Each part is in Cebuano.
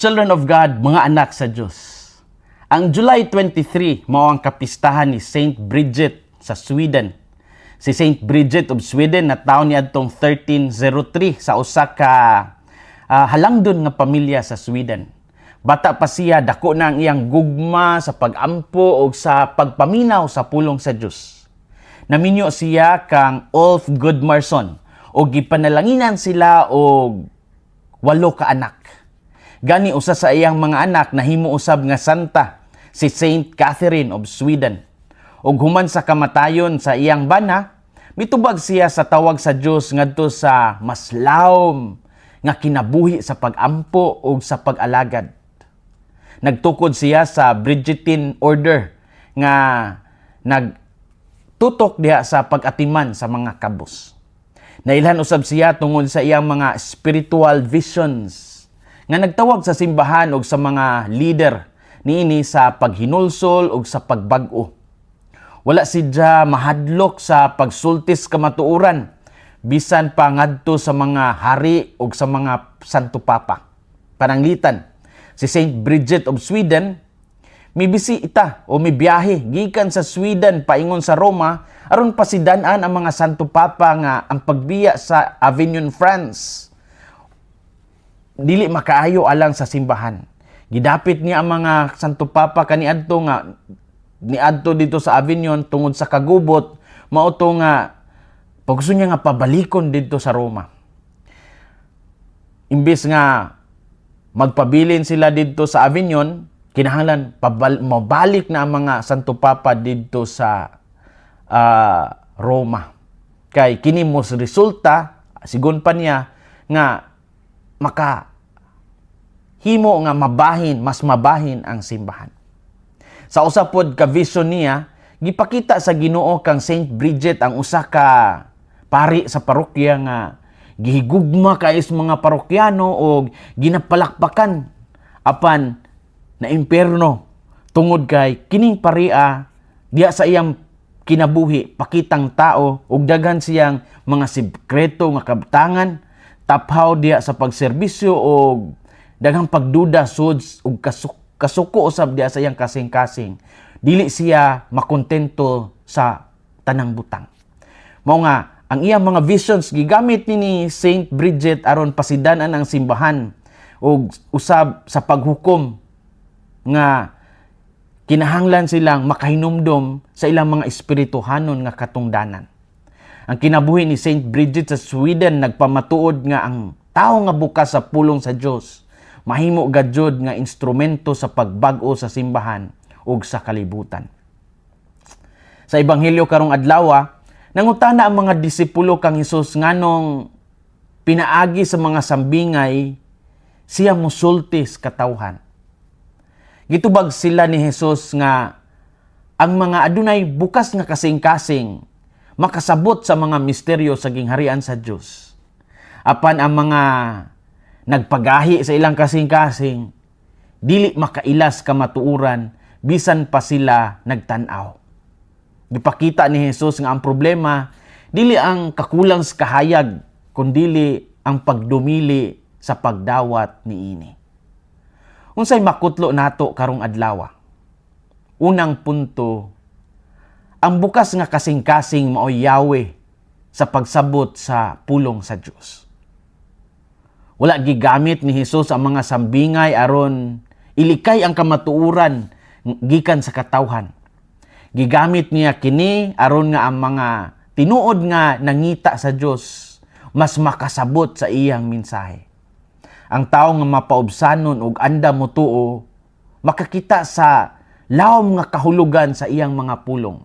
Children of God, mga anak sa Diyos. Ang July 23 mao ang kapistahan ni Saint Bridget sa Sweden. Si Saint Bridget of Sweden natawo niadtong 1303 sa usa ka halangdon nga pamilya sa Sweden. Bata pa siya, dako na ang iyang gugma sa pagampo o sa pagpaminaw sa pulong sa Dios. Naminyo siya kang Ulf Gudmarsson o gipanalanginan sila og walo ka anak. Gani usa sa iyang mga anak nahimo usab nga santa, si Saint Catherine of Sweden. Ug human sa kamatayon sa iyang bana, mitubag siya sa tawag sa Dios ngadto sa mas lawom nga kinabuhi sa pagampo ug sa pag-alagad. Nagtukod siya sa Bridgetine Order nga nagtutok diha sa pag-atiman sa mga kabos. Nailhan usab siya tungod sa iyang mga spiritual visions nga nagtawag sa simbahan ug sa mga leader niini sa paghinulsol ug sa pagbag-o. Wala siya mahadlok sa pagsultis kamatuoran bisan pa ngadto sa mga hari ug sa mga Santo Papa. Pananglitan, si Saint Bridget of Sweden mibisita o mibiyahe gikan sa Sweden paingon sa Roma aron pasidan-an ang mga Santo Papa nga ang pagbiya sa Avignon, France, dili makaayo alang sa simbahan. Gidapit niya ang mga Santo Papa kaniadto nga niadto dito sa Avignon tungod sa kagubot, mao to nga paggusto niya nga pabalikon didto sa Roma. Imbes nga magpabilin sila didto sa Avignon, kinahanglan mabalik na ang mga Santo Papa didto sa Roma. Kay kini mos resulta, sigon pa niya, nga maka himo nga mabahin, mas mabahin ang simbahan. Sa usa pod ka vision niya, gipakita sa Ginoo kang Saint Bridget ang usa ka pari sa parokya nga gihigugma kaayo sa mga parokyano og ginapalakpakan, apan na impierno tungod kay kining paria diha sa iyang kinabuhi pakitang tao ug daghan siyang mga sekreto nga kabtangan, taphaw diha sa pagserbisyo og daghang pagduda sud ug kasuko usab diha sa iyang kasing-kasing. Dili siya makontento sa tanang butang. Mao nga ang iyang mga visions gigamit ni Saint Bridget aron pasidanan ang simbahan ug usab sa paghukom nga kinahanglan silang makahinumdom sa ilang mga espirituhanon nga katungdanan. Ang kinabuhi ni Saint Bridget sa Sweden nagpamatuod nga ang tao nga bukas sa pulong sa Dios mahimo gadyod nga instrumento sa pagbag-o sa simbahan ug sa kalibutan. Sa ebanghelyo karong adlaw, nangutana ang mga disipulo kang Hesus nganong pinaagi sa mga sambingay siya musulti sa katawhan. Gitubag sila ni Hesus nga ang mga adunay bukas nga kasing-kasing makasabot sa mga misteryo sa gingharian sa Dios. Apan ang mga nagpagahi sa ilang kasing-kasing dili makailas kamatuoran bisan pa sila nagtan-aw. Gipakita ni Jesus nga ang problema dili ang kakulang sa kahayag kundili ang pagdumili sa pagdawat niini. Unsay makutlo nato karong adlaw? Unang punto, ang bukas nga kasing-kasing maoy Yahweh sa pagsabot sa pulong sa Dios. Wala gigamit ni Hesus ang mga sambingay aron ilikay ang kamatuoran gikan sa katawhan. Gigamit niya kini aron nga ang mga tinuod nga nangita sa Dios mas makasabot sa iyang mensahe. Ang tao nga mapaubsanon ug andam motuo makakita sa lawom nga kahulugan sa iyang mga pulong.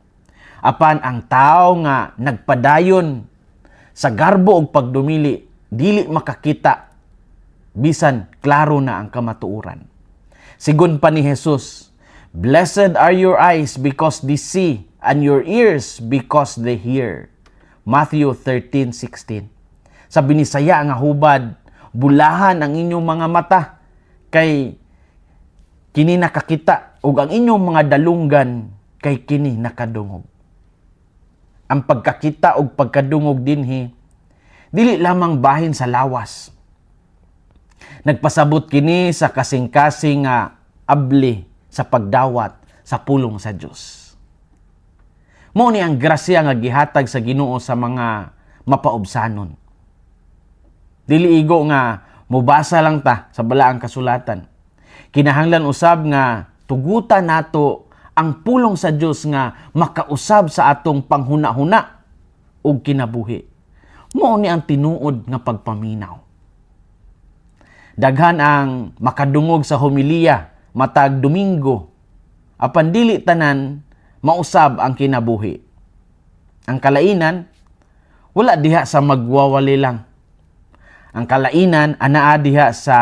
Apan ang tao nga nagpadayon sa garbo ug pagdumili dili makakita bisan klaro na ang kamatuoran. Sigon pa ni Jesus, "Blessed are your eyes because they see and your ears because they hear." Matthew 13:16. Sa binisaya nga hubad, bulahan ang inyong mga mata kay kini nakakita ug ang inyong mga dalunggan kay kini nakadungog. Ang pagkakita ug pagkadungog dinhi dili lamang bahin sa lawas. Nagpasabot kini sa kasing-kasing nga abli sa pagdawat sa pulong sa Dios. Mao ni ang grasya nga gihatag sa Ginoo sa mga mapaubsanon. Dili igo nga mubasa lang ta sa Balaang Kasulatan. Kinahanglan usab nga tugutan nato ang pulong sa Dios nga makausab sa atong panghuna-huna ug kinabuhi. Mao ni ang tinuod nga pagpaminaw. Daghan ang makadungog sa homilya matag Domingo, apan dili tanan mausab ang kinabuhi. Ang kalainan wala diha sa magwawali lang. Ang kalainan anaa diha sa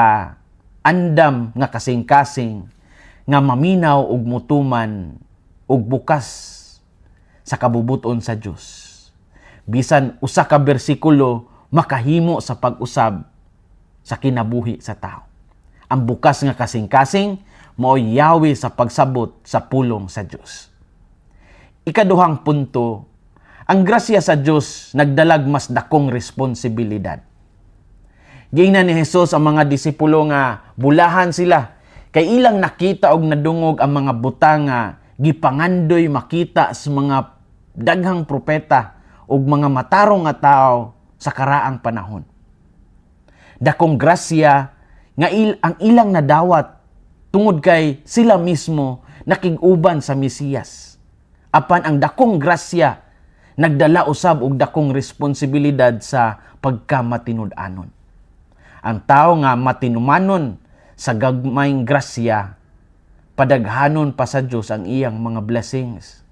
andam nga kasing-kasing nga maminaw ug mutuman ug bukas sa kabubuton sa Dios. Bisan usa ka bersikulo, makahimo sa pag-usab sa kinabuhi sa tao. Ang bukas nga kasing-kasing mao'y yawi sa pagsabot sa pulong sa Dios. Ikaduhang punto, ang grasya sa Dios nagdalag mas dakong responsibilidad. Giingnan ni Jesus ang mga disipulo nga bulahan sila kay ilang nakita og nadungog ang mga butang nga gipangandoy makita sa mga daghang propeta ug mga matarong nga tao sa karaang panahon. Dakong grasya nga ang ilang nadawat tungod kay sila mismo nakig-uban sa Mesiyas. Apan ang dakong grasya nagdala usab og dakong responsibilidad sa pagkamatinud-anon. Ang tao nga matinumanon sa gagmayng grasya, padaghanon pa sa Dios ang iyang mga blessings.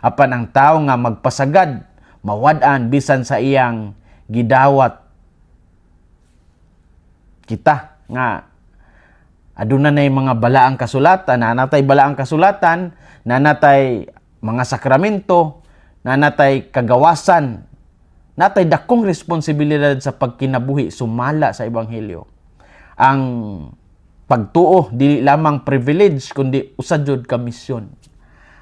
Apan ang tao nga magpasagad, mawad-an bisan sa iyang gidawat. Kita nga aduna nay mga balaang kasulatan, naa natay balaang kasulatan, naa natay mga sakramento, naa natay kagawasan, natay dakong responsibilidad sa pagkinabuhi sumala sa ebanghelyo. Ang pagtuo dili lamang privilege kundi usa jud ka misyon.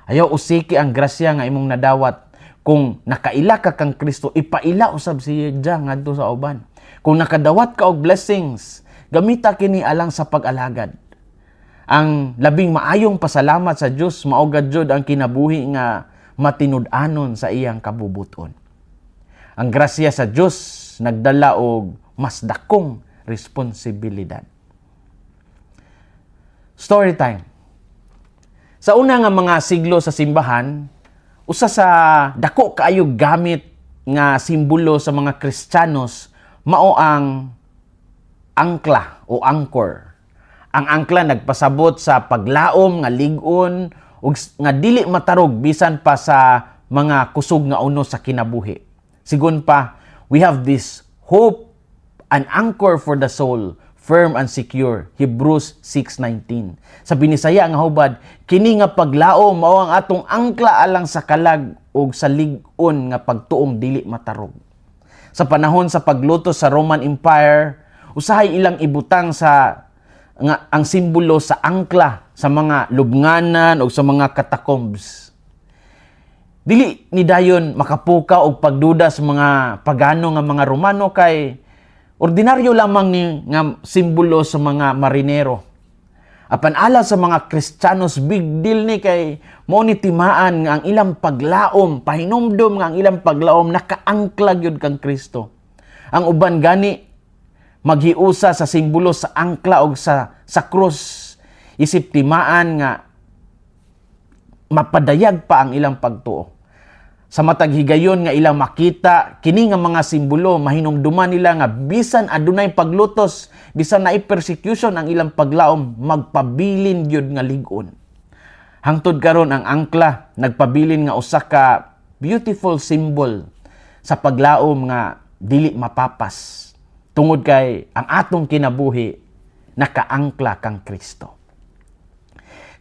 Ayaw usiki ang grasya nga imong nadawat. Kung nakaila ka kang Kristo, ipaila usab siya ngadto sa uban. Kung nakadawat ka og blessings, gamita kini alang sa pag-alagad. Ang labing maayong pasalamat sa Dios mao gad jud ang kinabuhi nga matinud-anon sa iyang kabubuton. Ang grasya sa Dios nagdala og mas dakong responsibilidad. Story time. Sa una nga mga siglo sa simbahan, usa sa dako kaayo gamit nga simbolo sa mga Kristiyanos mao ang angkla o anchor. Ang angkla nagpasabot sa paglaom nga lig-on ug nga dili matarog bisan pa sa mga kusog nga unos sa kinabuhi. Sigon pa, "We have this hope, an anchor for the soul, firm and secure." Hebrews 6:19. Sa Binisaya nga hubad, kini nga paglaom mao ang atong angkla alang sa kalag ug sa lig-on nga pagtuong dili matarog. Sa panahon sa paglutos sa Roman Empire, usahay ilang ibutang sa nga ang simbolo sa angkla sa mga lubnganan o sa mga catacombs. Dili ni dayon makapukaw og pagduda sa mga pagano nga mga Romano kay ordinaryo lamang ni nga simbolo sa mga marinero. Apan alang sa mga Kristiyanos, big deal ni kay mao ni timaan nga ang ilang paglaom, pahinumdom nga ang ilang paglaom nakaangkla gyud kang Kristo. Ang uban gani maghiusa sa simbolo sa angkla og sa krus isip timaan nga mapadayag pa ang ilang pagtuo. Sa matag higayon nga ilang makita kini nga mga simbolo, mahinumduman nila nga bisan adunay paglutos, bisan naay persecution, ang ilang paglaom magpabilin gyud nga lig-on. Hangtod karon, ang angkla nagpabilin nga usa ka beautiful symbol sa paglaom nga dili mapapas tungod kay ang atong kinabuhi nakaangkla kang Kristo.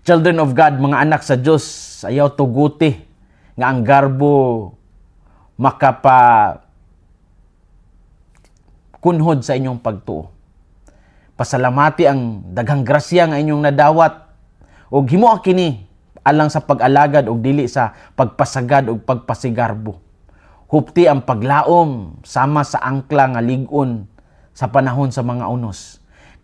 Children of God, mga anak sa Dios, ayaw tuguti nga ang garbo makapa kunhod sa inyong pagtuo. Pasalamati ang daghang grasya nga inyong nadawat ug himoa kini alang sa pag-alagad ug dili sa pagpasagad ug pagpasigarbo. Hupti ang paglaom sama sa angkla nga lig-on sa panahon sa mga unos.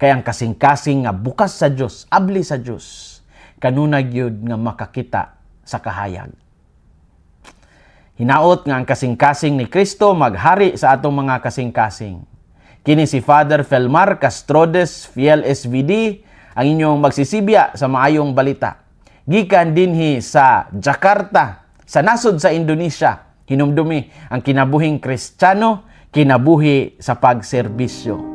Kay ang kasing-kasing nga bukas sa Dios, abli sa Dios, kanunay gyud nga makakita sa kahayag. Hinaot nga ang kasing-kasing ni Kristo maghari sa atong mga kasing-kasing. Kini si Father Felmar Castrodes, Fiel SVD, ang inyong magsisibya sa maayong balita. Gikan dinhi sa Jakarta, sa nasod sa Indonesia, hinumdumi ang kinabuhing Kristiyano, kinabuhi sa pagserbisyo.